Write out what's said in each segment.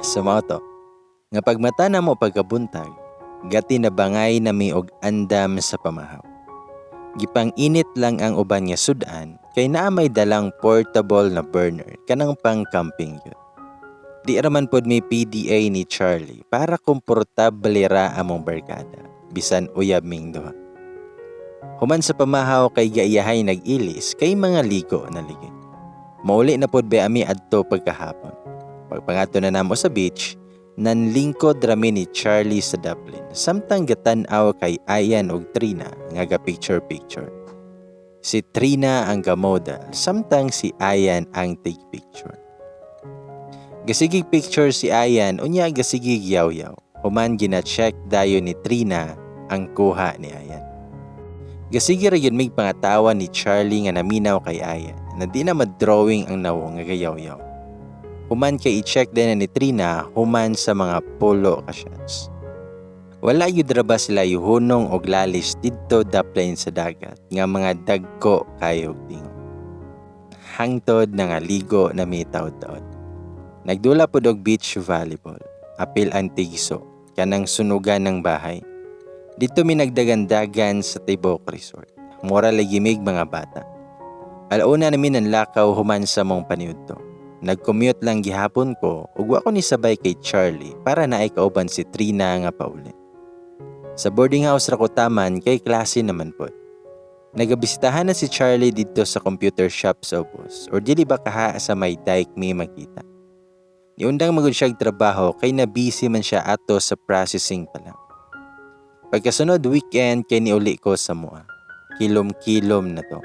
Sa mao to, nga pagmata namo pagkabuntag, gati nabangay nami og andam sa pamahaw. Gipang-init lang ang uban nga sudan kay naa may dalang portable na burner kanang pang camping yun. Di ra man pod may PDA ni Charlie para komportable ra among barkada bisan uyab ming duha. Human sa pamahaw kay gaiyahay nag-ilis kay mga ligo na ligi. Mauli na pod ba ami adto pagkahapon. Pagpangadto na namo sa beach, nanlingkod rami ni Charlie sa daplin samtang gatan-aw kay Ayan og Trina nga ga picture picture. Si Trina ang gamodel samtang si Ayan ang tig picture. Gasigig picture si Ayan, unya gasigig yaw-yaw. Human gina-check dayon ni Trina ang kuha ni Ayan. Gasigi ra yun mig pangatawa ni Charlie nga naminaw kay Ayan na di na ma-drawing ang nawong nga gayaw-yaw. Human kay i-check din na ni Trina human sa mga polo ka shots. Wala yun ra ba sila yuhunong og lalis didto daplin sa dagat nga mga dagko kayog tingo. Hangtod na nga ligo na mi taod-taod. Nagdula pod og beach volleyball. Apil ang tigso kanang sunugan ng bahay. Dito mi nagdagandagan sa Tibok Resort. Mura lagi mig mga bata. Alauna namin ang lakaw human sa mong paniudto. Nag-commute lang gihapon ko ug wa ko ni sabay kay Charlie para naay kauban si Trina nga pauli. Sa boarding house ra ko taman kay klase naman pod. Nagabisitahan na si Charlie didto sa computer shop sa ubos or dili ba kaha sa may dike mi magkita. Niundang magud siya og trabaho kay na busy man siya ato sa processing pa lang. Pagkasunod weekend kay niuli ko sa mua. Kilom-kilom na to.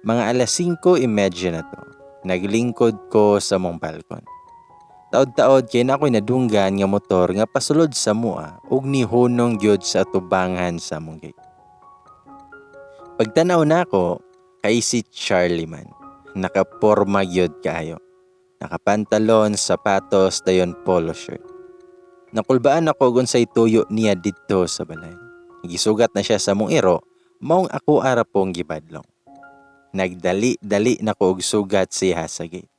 Mga alas 5:30 na to. Naglingkod ko sa mong balkon. Taod-taod kay na ako'y nadunggan nga motor nga pasulod sa mua ug nihunong gyud sa atubangan sa among gate. Pagtanaw nako kay si Charlie man. Nakaporma gyud kaayo. Nakapantalon, sapatos, dayon polo shirt. Nakulbaan ako kung unsay tuyo niya didto sa balay. Gisugat na siya sa mong iro, maong ako ara pong gibadlong. Nagdali-dali na ko og sugat siya sa gate.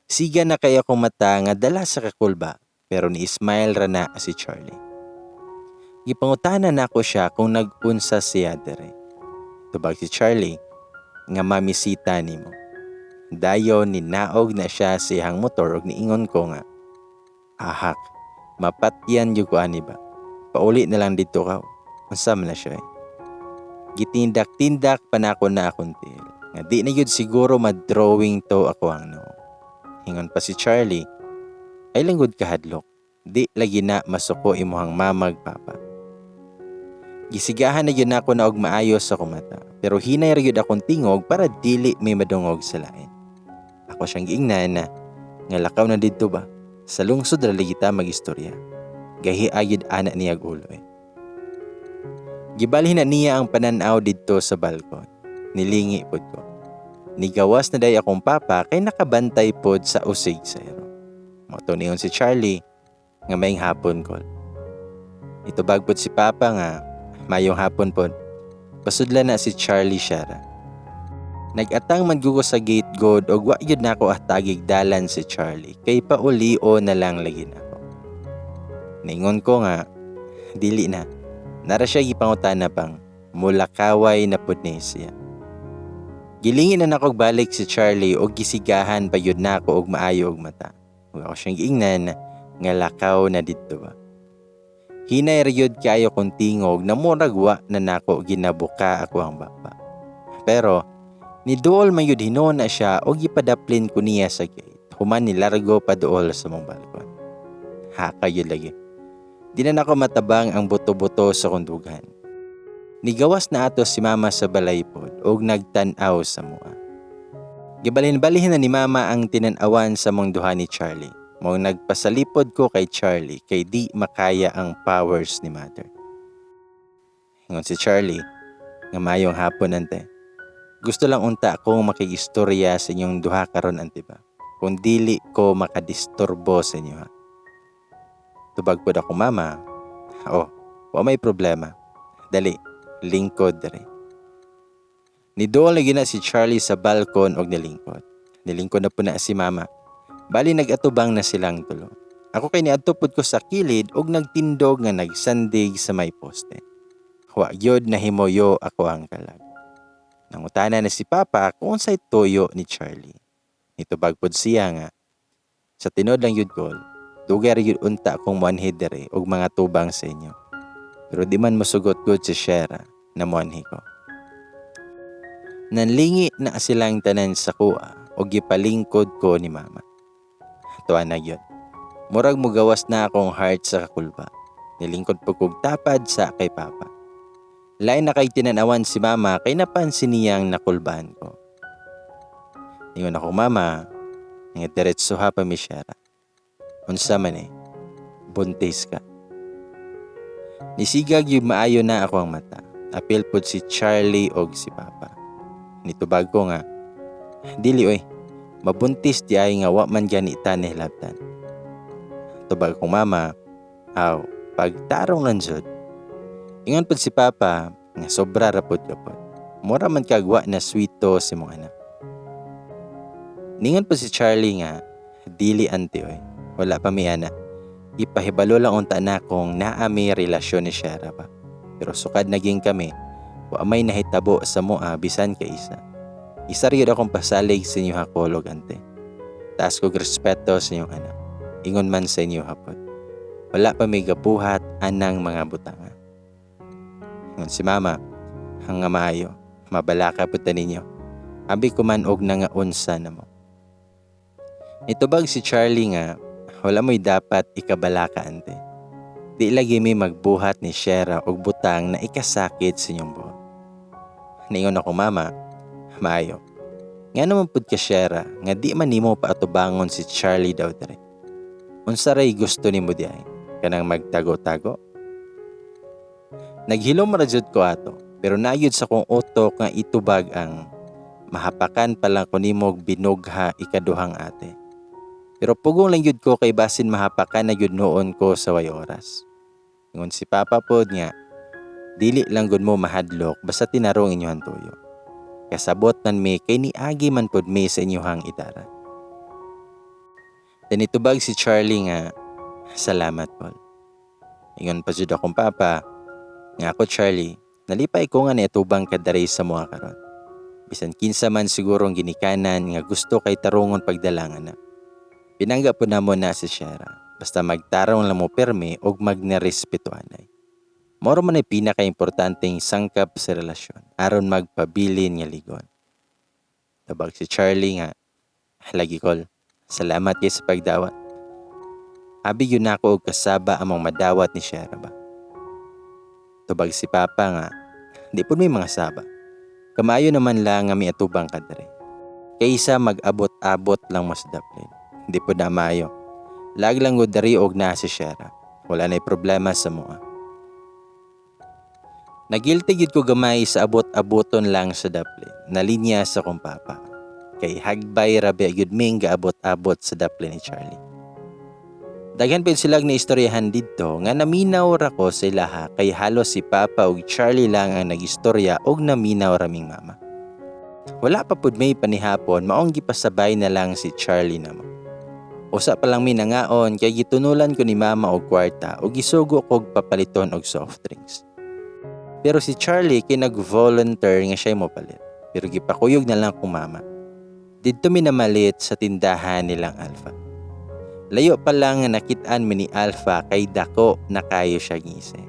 Siga na kay akong mata nga dala sa kakulba, pero ni smile ra na si Charlie. Gipangutana nako siya kung nag-unsa siya dere. Tubag si Charlie nga mamisita nimo. Dayon ninaog na siya sa iyang motor ug niingon ko nga, "Ahak, mapatyan gyud ko ani ba. Pauli na lang didto ka. Unsa man na siya eh." Gitindak-tindak pa nako na akong tiil. Nga di na gyud siguro ma-drawing to ako ang no. Ingon pa si Charlie, "Ay lang gud kahadlok. Di lagi na masuko imuhang mamag papa." Gisigahan na gyud nako na og maayos sa kumata, pero hinay ra gyud akong tingog para dili may madungog sa lain. Ako siyang giingnan na nga lakaw na didto ba. Sa lungsod ra lagi ta magistorya. Gahi gyud ana niya ulo eh. Gibalhin na niya ang pananaw didto sa balkon. Nilingi pod ko. Nigawas na day akong papa kay nakabantay pod sa usig sa ero. Mao to niingon si Charlie nga maayong hapon kol. Itubag pod si papa nga mayong hapon pod. Pasudla na si Charlie Shara. Nag-atang man ko sa gate god og wa gyud nako atagig dalan si Charlie kay pauli o na lang lagi nako. Ningon ko nga dili na. Nara siya gipangutana pang mulakaway na pud ni siya. Gilingin na nako balik si Charlie og gisigahan pa yun nako og maayo og mata. Ug ako siyang giingnan nga lakaw na didto ba. Hinay ra gyud kaayo kong tingog na murag wa na nako ginabuka ako ang baba. Pero niduol man yun hinuon na siya og gipadaplin ko niya sa gate. Human nilargo pa duol sa mong balkon. Haka yun lagi. Di na nako matabang ang buto-buto sa kundugan. Nigawas na ato si mama sa balay pod og nagtan-aw sa mua. Gibalhin-balhin na ni mama ang tinan-awan sa mong duha ni Charlie. Mao nagpasalipod ko kay Charlie kay di makaya ang powers ni mother. Ingon si Charlie nga mayong hapon, ante. Gusto lang unta akong makigistorya sa inyong duha karon, ante ba. Kung dili ko makadisturbo sa inyo ha. Tubag pod ako mama. "Oh, wa may problema. Dali, lingkod dere." Niduol na gyud na si Charlie sa balkon og nilingkod. Nilingkod na po na si mama. Bali nag-atubang na silang tulo. Ako kay niadto pud ko sa kilid og nagtindog nga nagsandig sa may poste. Wa gyud nahimoyo ako ang kalag. Nangutana na si Papa kung unsay tuyo ni Charlie. Nitubag pod siya nga, "Sa tinuod lang yun kol, dugay ra gyud unta kong moanhi diri og mga tubang sa inyo. Pero di man mosugot gud si Shera na moanhi ko." Nanlingi na silang tanan sa kuha og gipalingkod ko ni Mama. Tuwa na gyud. Murag mugawas na akong heart sa kakulba. Nilingkod po kog tapad sa kay Papa. Lain na kay tinanawan si Mama kay napansin niyang nakulbaan ko. Ningon ako, "Mama, nga diretso ha pa mi Shera. Unsa man eh, buntis ka." Nisigag yung maayo na ako ang mata. Apil pod si Charlie og si Papa. Nitubag ko nga, "Dili oy, mabuntis di ay nga wa man gani ta nihilabtan." Tubag kong mama, "Aw, pagtarong lang jud." Ingon pod si Papa nga, "Sobra ra pod ka pod. Mura man kagwa na sweeto si mong anak." Ningon po si Charlie nga, "Dili ante oy, wala pa mi ana. Ipahibalo lang unta na kung naa mi relasyon ni Shera ba. Pero sukad naging kami, wa may nahitabo sa mua bisan ka isa. Isa ra gyud akong pasalig sa inyo hakolog ante. Taas kog respeto sa inyong anak. Ingon man sa inyo hapon. Wala pa may gabuhat anang mga butanga." Ingon si Mama, "Hanga maayo, mabalaka pud ta ninyo. Abi ko man og nangaunsa na mo." Nitubag si Charlie nga, "Wala mo'y dapat ikabalaka ante. Di lagi mi magbuhat ni Shera og butang na ikasakit sa inyong buhok." Ningon ako mama, "Maayo. Nga naman pud ka Shera, nga di man nimo paatubangon si Charlie daw dire. Unsa ray gusto nimo di ay? Kanang magtago-tago?" Naghilom ra jud ko ato, pero nayud sa kong utok nga itubag ang mahapakan pa lang ko nimog binugha ikaduhang ate. Pero pugong lang yun ko kay basin mahapakan na yun noon ko sa way oras. Ingon si Papa pod nga, "Dili lang gud mo mahadlok basta tinarong inyong tuyo. Kasabot man mi kay niagi man pod mi sa inyuhang idara." Tinitubag si Charlie nga, "Salamat Paul." Ingon pa jud akong papa nga, "Ako Charlie, nalipay ko nga niatubang ka diri sa mua karon. Bisan kinsa man siguro ang ginikanan nga gusto kay tarungon pagdala nga anak. Pinangga po namo na si Shera. Basta magtarong lang mo permi og magnarespeto anay. Moro man ay pinaka-importanteng sangkap sa relasyon aron magpabilin nga ligon." Tabag si Charlie nga, "Lagi kol, salamat kay sa pagdawat. Abi yun ako og kasaba among madawat ni Shera ba." Tubag si Papa nga, "Di po may mga saba. Kamayo naman lang nga miatubang ka diri. Kaysa mag-abot-abot lang mo sa daplin. Di po na maayo. Lag lang gud diri og na si Shera. Wala na'y problema sa mua." Nagilty gyud ko gamay sa abot-aboton lang sa daplin na linya sa kong papa. Kay hagbay ra ba gyud ming gaabot-abot sa daplin ni Charlie. Daghan pa silag na istoryahan didto nga naminaw ra ko sa ilaha kay halos si Papa ug Charlie lang ang nagistorya og naminaw ra ming mama. Wala pa pud may panihapon maong gipasabay na lang si Charlie namo. Usa pa lang mi nangaon kay gitunulan ko ni mama og kwarta ug gisugo kog papaliton og soft drinks. Pero si Charlie kay nag-volunteer nga siya mopalit. Pero gipakuyog na lang kong mama. Didto mi namalit sa tindahan nilang Alpha. Layo pa lang nga nakit-an mi ni Alpha kay dako na kayo siya ngisi.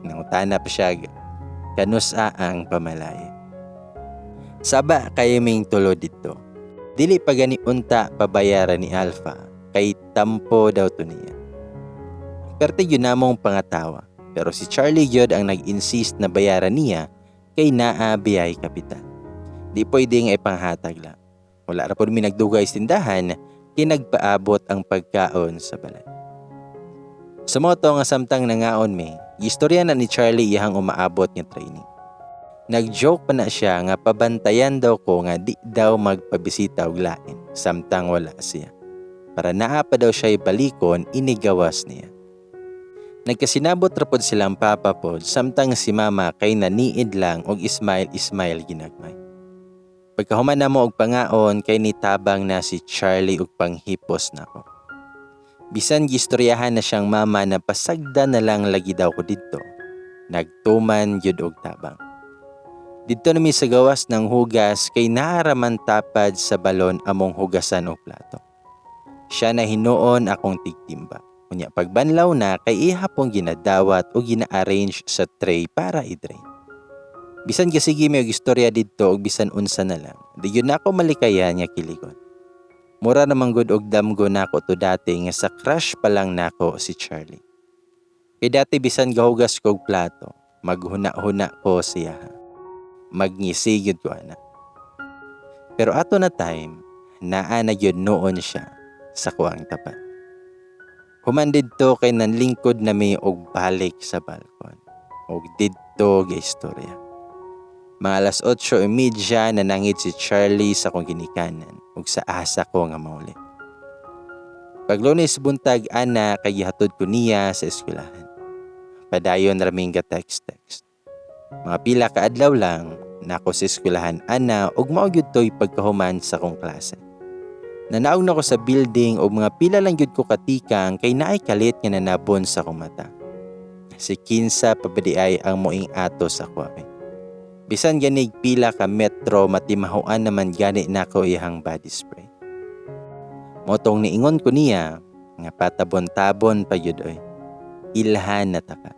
Nangutana pa siya kanusa ang pamalay. Saba kayo ming tulo didto. Dili pa gani unta pabayaran ni Alpha kay tampo daw to niya. Perte yun namong pangatawa. Pero si Charlie gyud ang nag-insist na bayaran niya kay naa biyay kapitan. Di pwede nga ipanghatag lang. Wala ra pod mi nagdugay sa tindahan kay nagpaabot ang pagkaon sa balay. Sa moto nga samtang nangaon mi, gistorya na ni Charlie iyang umaabot nga training. Nag-joke pa na siya nga pabantayan daw ko nga di daw magpabisita og lain samtang wala siya. Para naa pa daw siya balikon inigawas niya. Nagkasinabot ra pod silang papa pod samtang si mama kay naniid lang og ismail-ismail ginagmay. Pagkahuman namo og pangaon kay nitabang na si Charlie og panghipos nako. Bisan gistoryahan na siyang mama na pasagda na lang lagi daw ko didto, nagtuman gyud og tabang. Didto na mi sa gawas ng hugas kay naa ra man tapad sa balon among hugasan og plato. Siya na hinuon akong tigtimba. Unya pagbanlaw na kay iha pong ginadawat o gina-arrange sa tray para i-drain. Bisan gasige mi og istorya didto og bisan unsa na lang, di gyud nako malikayan nga kiligon. Mura naman gud og damgo nako to dati nga sa crush pa lang nako si Charlie. Kay dati bisan gahugas ko og plato, maghuna-huna ko siya. Magngisi gyud ko ana. Pero ato na time, naa na gyud noon siya sa kuang tapat. Human didto kay nanlingkod na mi og balik sa balkon. Og didto ga istorya. Mga alas 8:30 nanangit si Charlie sa akong ginikanan ug sa asa ko nga mauli. Pag Lunes buntag ana kay gihatod ko niya sa eskwelahan. Padayon ra ming ga text-text. Mga pila ka adlaw lang nako sa eskwelahan ana ug mao gyud toy pagkahuman sa akong klase. Nanaog na ko sa building og mga pila lang gyud ko katikang kay naay kalit nga nanabon sa akong mata. Si kinsa pa ba diay ang moing ato sa ako. Bisan ganig pila ka metro, matimahuan naman gani nako iyang body spray. Motong niingon ko niya nga patabon-tabon pa gyud oy. Ilhan na ta ka.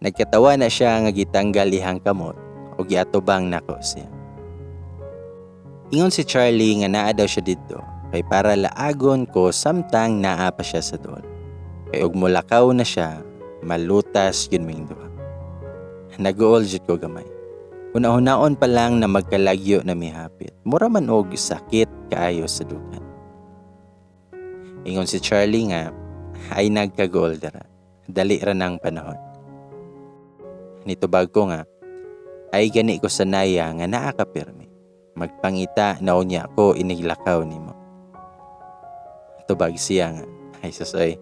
Nagkatawa na siya nga gitanggal ihang kamot o giatubang nako siya. Ingon si Charlie nga naa daw siya didto kay para laagon ko samtang naa pa siya sa duol. Kay og mulakaw na siya, malutas yun ming duha. Naguol jud ko gamay. Una-unaon pa lang na magkalagyo na mihapit. Mura man og sakit kaayo sa dughan. Ingon si Charlie nga ay nagkaguol dara. Dali ra ng panahon. Nitubag ko nga ay gani ko sanaya nga naa ka pirmi. Magpangita na unya ko iniglakaw nimo. Tubag siya nga ay sasoy,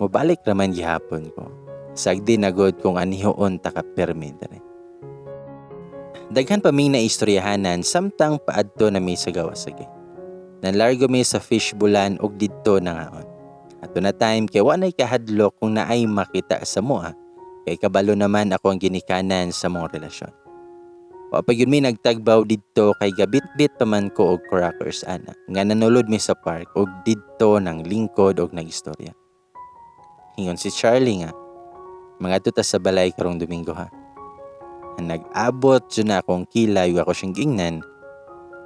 mobalik raman gihapon ko. Sagdi na gud kung anihoon ta ka pirmi dere. Daghan pa ming naistoryahanan samtang paadto na mi sa gawas sa gate. Nanlargo mi sa fishbowlan og didto nangaon. Ato na time kay wa nay kahadlok kung naay makita sa moa kay kabalo naman ako ang ginikanan sa mong relasyon. Wa pa gyud mi nagtagbaw didto kay gabitbit pa man ko og crackers ana nga nanulod mi sa park og didto nang lingkod og nagistorya. Ingon si Charlie nga mangadto ta sa balay karong Domingo ha. Nag-abot jud na akong kilay ug ako siyang giingnan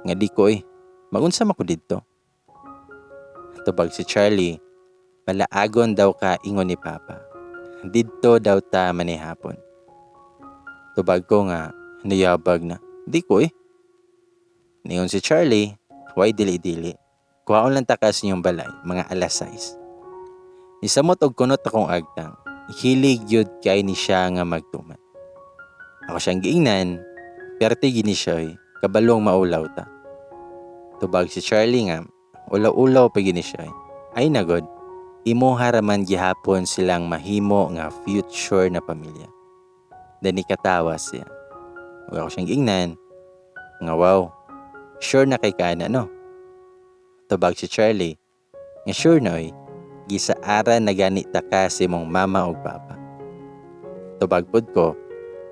nga di ko eh, magunsa man ko didto. Tubag si Charlie, palaagon daw ka ingon ni Papa. Didto daw ta manihapon. Tubag ko nga niyabag na, di ko eh. Ningon si Charlie, why dili-dili. Kuhaon lang ta ka sa inyong balay, mga alas 6. Nisamot og kunot akong agtang, hilig yun kay ni siya nga magtuman. Ako siyang giingnan, perte gini siya eh, kabalong maulaw ta. Tubag si Charlie nga, ulaw-ulaw pa gini siya eh. Ay nagod, imuha raman gihapon silang mahimo nga future na pamilya. Dani katawa siya. Ug ako siyang giingnan, nga wow, sure na kay kana no? Tubag si Charlie, nga sure na oy, gisaara na gani ta ka sa imong mama ug papa. Tubag pod ko,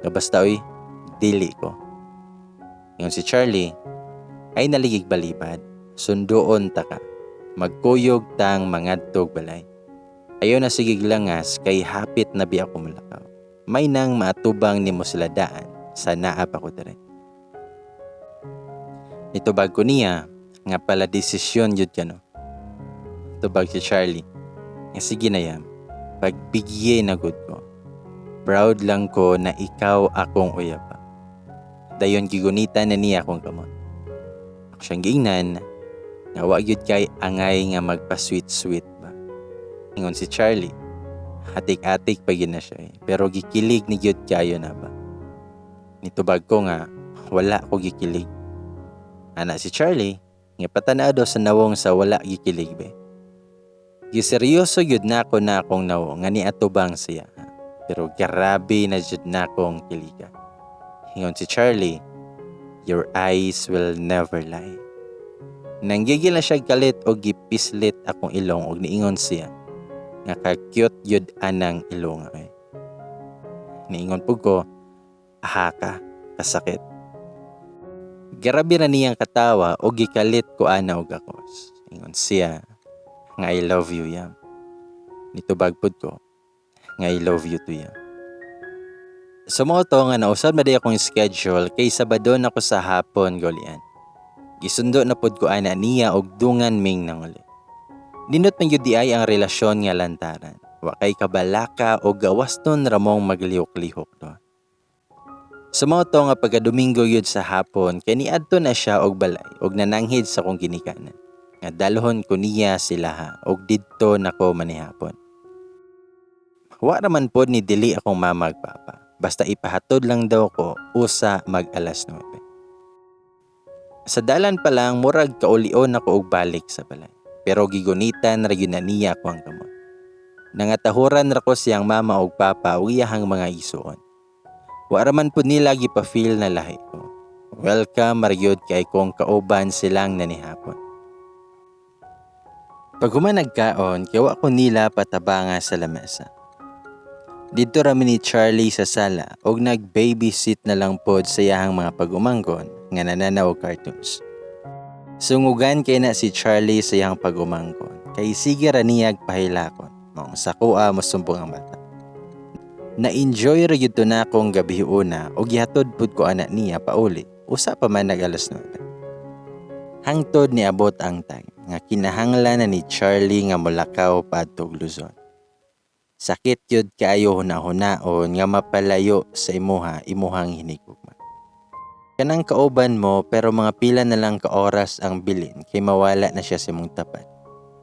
nga basta oy, dili ko. Ingon si Charlie, ay naligig balibad, sunduon ta ka, magkuyog tang mangadtog balay. Ayaw na sigig langas kay hapit na biya ko mulakaw. May nang maatubang nimo sila daan sa naa pa ko dire. Nitubag ko niya nga pala desisyon yun ka no. Tubag si Charlie, nga sige na yam, pagbigye na gud ko. Proud lang ko na ikaw akong uyaba. Dayon gigunitan na niya akong kamot. Ako siyang giingnan, nga wa gyud kay angay nga magpa-sweet-sweet ba. Ingon si Charlie, atik-atik pa gyud na siya eh. Pero gikilig ni gyud kayo na ba. Nitubag ko nga, wala ko gikilig. Ana si Charlie, nga patanaw daw sa nawong sa wala gikilig be. Giseryoso gyud nako na akong nawong nga niatubang siya. Pero grabe na jud na akong kiliga. Ingon si Charlie, your eyes will never lie. Nanggigil na siya kalit og gipislit akong ilong og niingon siya nga ka-cute yun anang ilong ay. Niingon pud ko, "Aha ka, kasakit." Grabe ra niyang katawa og gikalit ko ana og gakos. Ingon siya nga, "I love you, Yam." Nitubag pud ko nga, "I love you too, Yam." So mao to nga nausab na di akong schedule kay Sabado na ko sa hapon golian. Gisundo na pud ko ana niya og dungan ming nanguli. Nindot man gyud diay ang relasyon nga lantaran. Wa kay kabalaka o gawaston ramong maglihok-lihok do. So mao to nga pagka Domingo yun sa hapon kay niadto na siya og balay og nananghid sa kong ginikanan. Nga dalhon ko niya sila ha og didto nako manihapon. Wa raman pod ni dili akong mama ug papa. Basta ipahatod lang daw ko usa mag alas 9. Sa dalan pa lang murag kaulion ako og balik sa balay. Pero gigunitan ra gyud na niya ako ang kamot. Nangatahuran ra ko siyang mama ug papa ug iyahang mga igsuon. Wa ra man pud nila gipa-feel na lahi ko. Welcome ra gyud kay kong kauban silang nanihapon. Pag human nagkaon, kay wa ko nila patabanga sa lamesa. Didto ra mi ni Charlie sa sala og nag-babysit na lang pod sa iyahang mga pag-umangkon nga nananaw og cartoons. Sungugan kay na si Charlie sa iyang pag-umangkon kay sige ra niyag pahilakon maong sa kuha mosumbong ang bata. Na-enjoy ra gyud to na akong gabi una og gihatod pud ko ana niya pauli usa pa man nag alas 9. Hangtod niabot ang time nga kinahanglan na ni Charlie nga molakaw padtog Luzon. Sakit yun kaayo hunahunaon nga mapalayo sa imuha imuhang hinigugma. Kanang kauban mo pero mga pila na lang ka oras ang bilin kay mawala na siya sa imong tapat.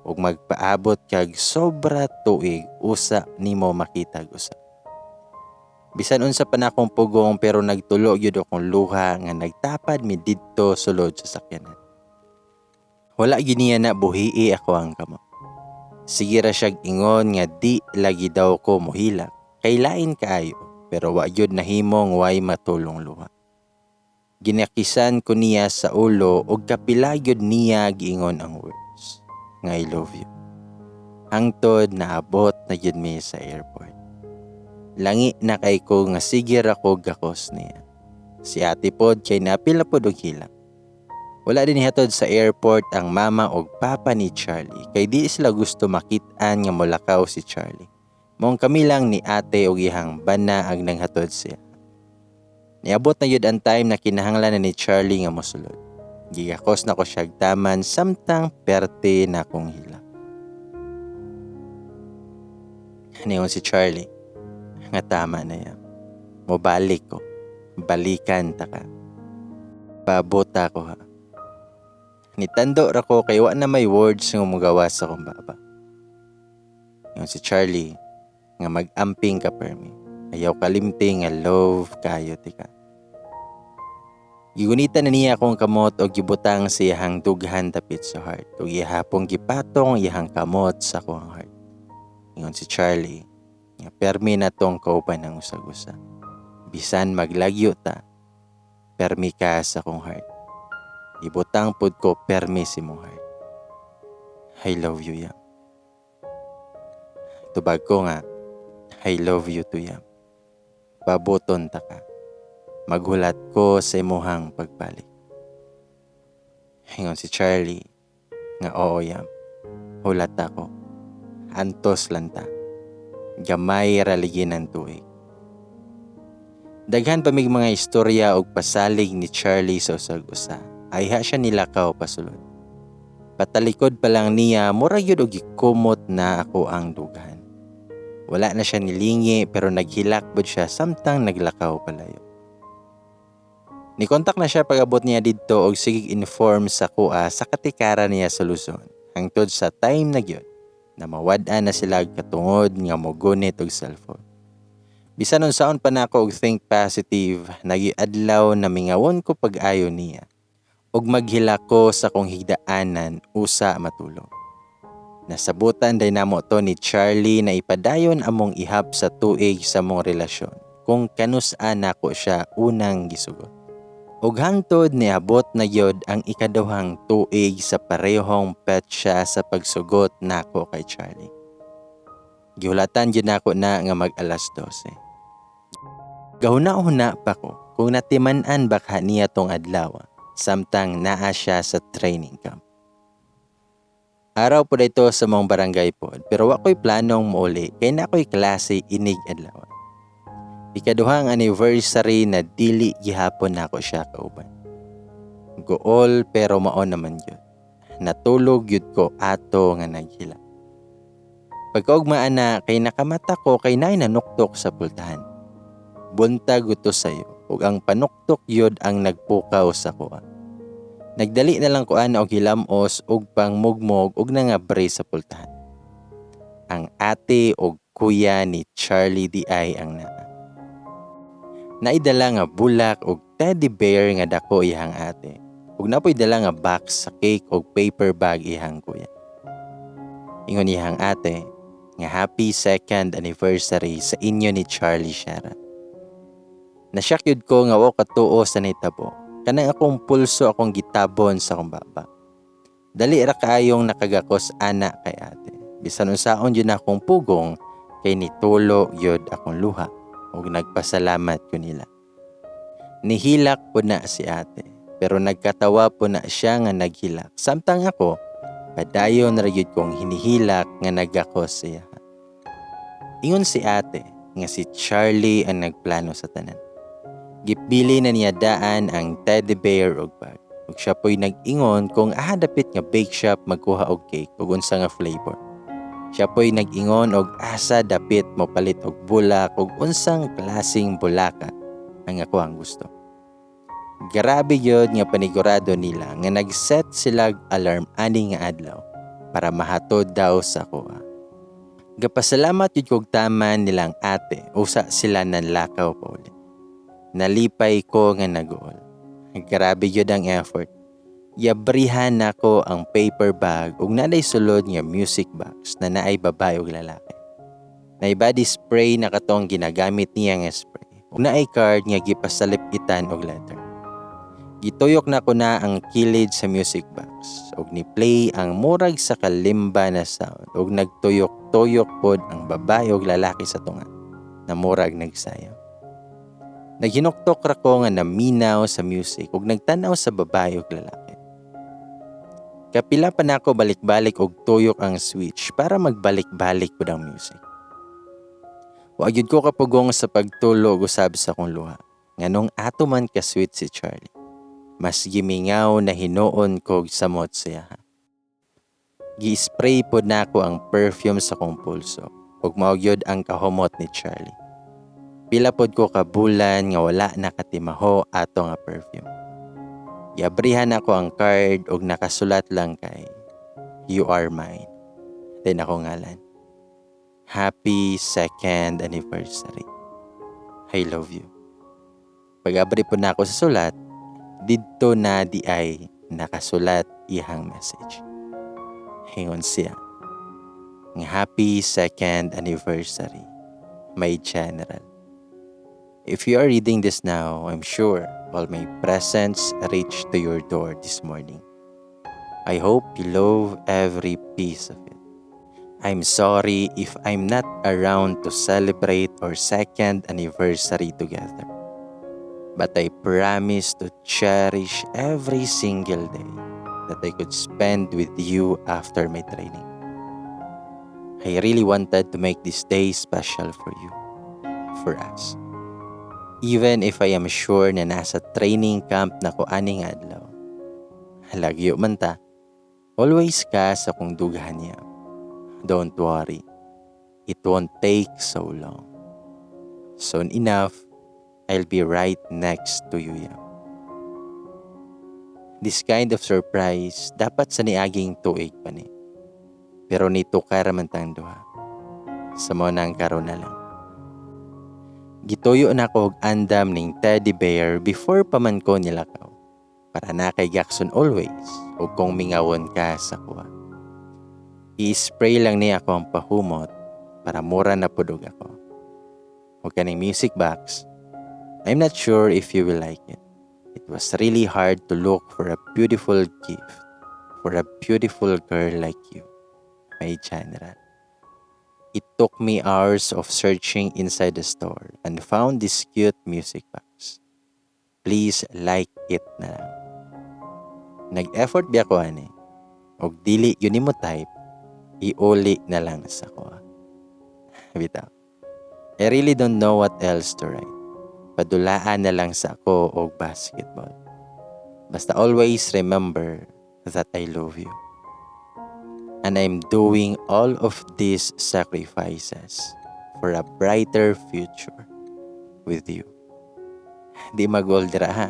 Ug magpaabot kag sobra tuig usa nimo makitag usa. Bisan unsa pa na akong pugong pero nagtulo gyud akong luha nga nagtapad mi didto sulod sa sakyanan. Wala gyud niya na buhii ako ang kamot. Sige ra siyag ingon nga di lagi daw ko mohilak kay lain kaayo pero wa gyud nahimong way matulong luha. Ginakisan ko niya sa ulo ug kapila gyud niya giingon ang words nga "I love you." Hangtod naabot na gyud mi sa airport. Langi na kay ko nga sige ra ko gakos niya. Si ate pod kay napil na pod og hilak. Wala din nihatod sa airport ang mama og papa ni Charlie kay di sila gusto makit-an nga molakaw si Charlie. Maong kami lang ni ate og iyang bana ang nanghatod siya. Niabot na yun ang time na kinahanglan na ni Charlie nga mosulod. Gigakos na ko siya taman samtang perte na akong hilak. Niyon si Charlie nga tama na yan. Mobalik ko. Balikan ta ka. Pabuta ko ha. Nitando ra ko kay wa na may words nga mugawa sa akong baba. Yung si Charlie nga mag-amping ka permi. Ayaw kalimti nga love kayo tika. Gigunitan na niya akong kamot og gibutang sa iyahang dughan dapit sa heart ug ihapong gipatong iyahang kamot sa akong heart. Ingon si Charlie nga permi na tong kauban ang usag-usa. Bisan maglagyo ta, permi ka sa akong heart. Ibutang pud ko permi si mong heart. I love you, Yam. Tubag ko nga, "I love you too, Yam. Pabuton ta ka. Maghulat ko sa imuhang pagbalik." Ingon si Charlie nga, "Oo, Yam. Hulat ako. Antos lang ta. Gamay ra ligi ng tuig." Daghan pa mig mga istorya og pasalig ni Charlie sa usag-usa. Ayha siya nilakaw pasulod. Patalikod pa lang niya, mura gyud og gikumot na ako ang dughan. Wala na siya nilingi pero naghilak bud siya samtang naglakaw palayo. Nikontak na siya pag-abot niya didto og sige inform sa kuha sa katikara niya sa Luzon hangtod sa time na gyud na mawad-an na sila katungod nga mogunit og cellphone. Bisan unsaon pa nako og think positive, nagiadlaw na mingawon ko pag-ayo niya ug maghilak ko sa kong higdaanan usa matulog. Nasabutan day namo to ni Charlie na ipadayon among ihap sa tuig sa mong relasyon kung kanus-a nako siya unang gisugot. Ug hangtod niabot na gyud ang ikaduhang tuig sa parehong petsa sa pagsugot nako kay Charlie. Gihulatan gyud nako na nga mag alas 12. Gahuna-huna pa ko kung natiman-an ba ka niya tong adlaw samtang naa siya sa training camp. Araw po dito sa mong barangay pod, pero wa ko'y planong muuli kay naa ko'y klase inig adlaw. Ikaduhang anniversary na dili gihapon nako siya kauban. Guol, pero mao naman gyud. Natulog gyud ko ato nga naghilak. Pagkaugma ana kay nakamata ko kay naay nanuktok sa pultahan. Buntag uto sayo ug ang panuktok gyud ang nagpukaw sa kuha. Nagdali na lang ko ana og hilamos ug pangmugmog ug nangabri sa pultahan. Ang ate og kuya ni Charlie diay ang naa. Naidala nga bulak og teddy bear nga dako iyang ate. Ug napoy dala nga box sa cake og paper bag iyang kuya. Ingon iyang ate nga happy second anniversary sa inyo ni Charlie Shara. Nasyak yun ko nga wa katuo sa nitabo. Kanang akong pulso akong gitabon sa akong baba. Dali ra kaayong nakagakos ana kay ate. Bisan unsaon yun akong pugong kay nitulo yun akong luha ug nagpasalamat ko nila. Nihilak po na si ate, pero nagkatawa po na siya nga naghilak. Samtang ako, padayon ra gyud kong hinihilak nga nagakos siya. Ingon si ate nga si Charlie ang nagplano sa tanan. Gipili na niya daan ang teddy bear og bag. Ug siya po'y nag-ingon kung aha dapit nga bake shop magkuha og cake ug unsa nga flavor. Siya po'y nag-ingon og asa dapit mopalit og bulak ug unsang klaseng bulaka ang ako ang gusto. Grabe gyud nga panigurado nila nga nag-set sila alarm ani nga adlaw para mahatod daw sa kuha. Gapasalamat yun kog taman nilang ate usa sila nanlakaw pauli. Nalipay ko nga naguol. Grabe gyud ang effort. Yabrihan nako ang paper bag ug naday sulod nga music box na naay babae ug lalaki. Naay body spray na katong ginagamit niya nga spray. Ug naay card nga gipasalip-itan og letter. Gituyok na ko na ang kilid sa music box ug ni-play ang murag sa kalimba na sound ug nagtuyok-tuyok pod ang babae ug lalaki sa tunga na murag nagsayaw. Naghinuktok ra ko nga naminaw sa music ug nagtan-aw sa babae ug lalaki. Kapila pa nako balik-balik og tuyok ang switch para magbalik-balik pud ang music. Wa gyud ko kapugong sa pagtulog usab sa akong luha. Nganong ato man ka sweet si Charlie. Mas gimingaw na hinuon kog samot siya. Gi-spray pod nako ang perfume sa akong pulso ug mao gyud ang kahumot ni Charlie. Pila pod ko ka bulan nga wala nakatimaho ato nga perfume. Giabrihan ako ang card ug nakasulat lang kay "You are mine." Then ako ngalan. Happy second anniversary. I love you. Pag-abri po na ako sa sulat, didto na di ay nakasulat iyang message. Hingon siya nga happy second anniversary, my general. If you are reading this now, I'm sure all my presents reached to your door this morning. I hope you love every piece of it. I'm sorry if I'm not around to celebrate our second anniversary together. But I promise to cherish every single day that I could spend with you after my training. I really wanted to make this day special for you, for us. Even if I am sure na nasa training camp na ko aning adlaw. Lagyo man ta, always ka sa kong dughan niya. Don't worry, it won't take so long. Soon enough, I'll be right next to you, Yam. This kind of surprise dapat sa niaging tuig pa ni. Pero nito kara man tang duha. Sa mao nang karon na lang. Gituyo na ko og andam ning teddy bear before pa man ko nilakaw. Para na kay Jackson always ug kung mingawon ka sa kuha. I-spray lang niya ako ang pahumot para mura na pudog ako. Ug kaning music box, I'm not sure if you will like it. It It was really hard to look for a beautiful gift for a beautiful girl like you, my general. It took me hours of searching inside the store and found this cute music box. Please like it na lang. Nag-effort biya ko ani. Og dili gyud nimo type, iuli na lang sa ko. Bitaw. I really don't know what else to write. Padulaan na lang sa ako og basketball. Basta always remember that I love you. And I'm doing all of these sacrifices for a brighter future with you. Di mag-gold dira ha.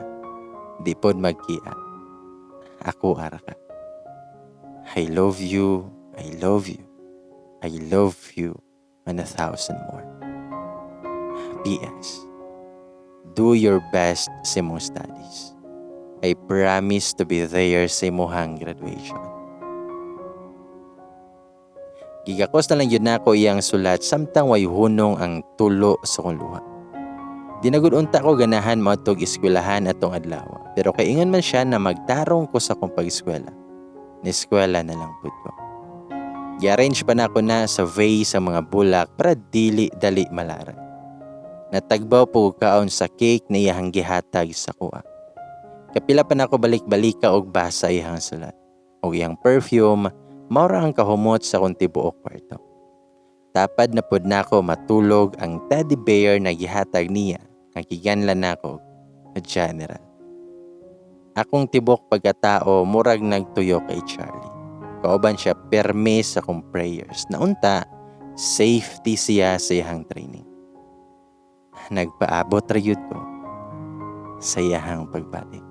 Di pod magkia. Ako ara ka. I love you, I love you, I love you and a thousand more. P.S. Do your best sa imong studies. I promise to be there sa imong graduation. Gigakos na lang gyud nako iyang sulat samtang way hunong ang tulo sa kong luha. Di na gud unta ko ganahan moadtog eskwelahan atong adlaw. Pero kay ingon man siya na magtarong ko sa akong pag-eskwela. Ni-eskwela na lang pud ko. Gi-arrange pa nako na sa vase ang mga bulak para dili dali malarag. Natagbaw po kaon sa cake na iyahang gihatag sa kuha. Kapila pa nako balik-balika og basa iyang sulat. Og iyang perfume, mao ra ang kahumot sa akong tibuok kwarto. Tapad na pud nako matulog ang teddy bear na gihatag niya, ang giganlan nako, General. Akong tibok pagkatao murag nagtuyo kay Charlie. Kauban siya perme sa akong prayers na unta safety siya sa iyang training. Nagpaabot ra gyud ko sa iyahang pagbalik.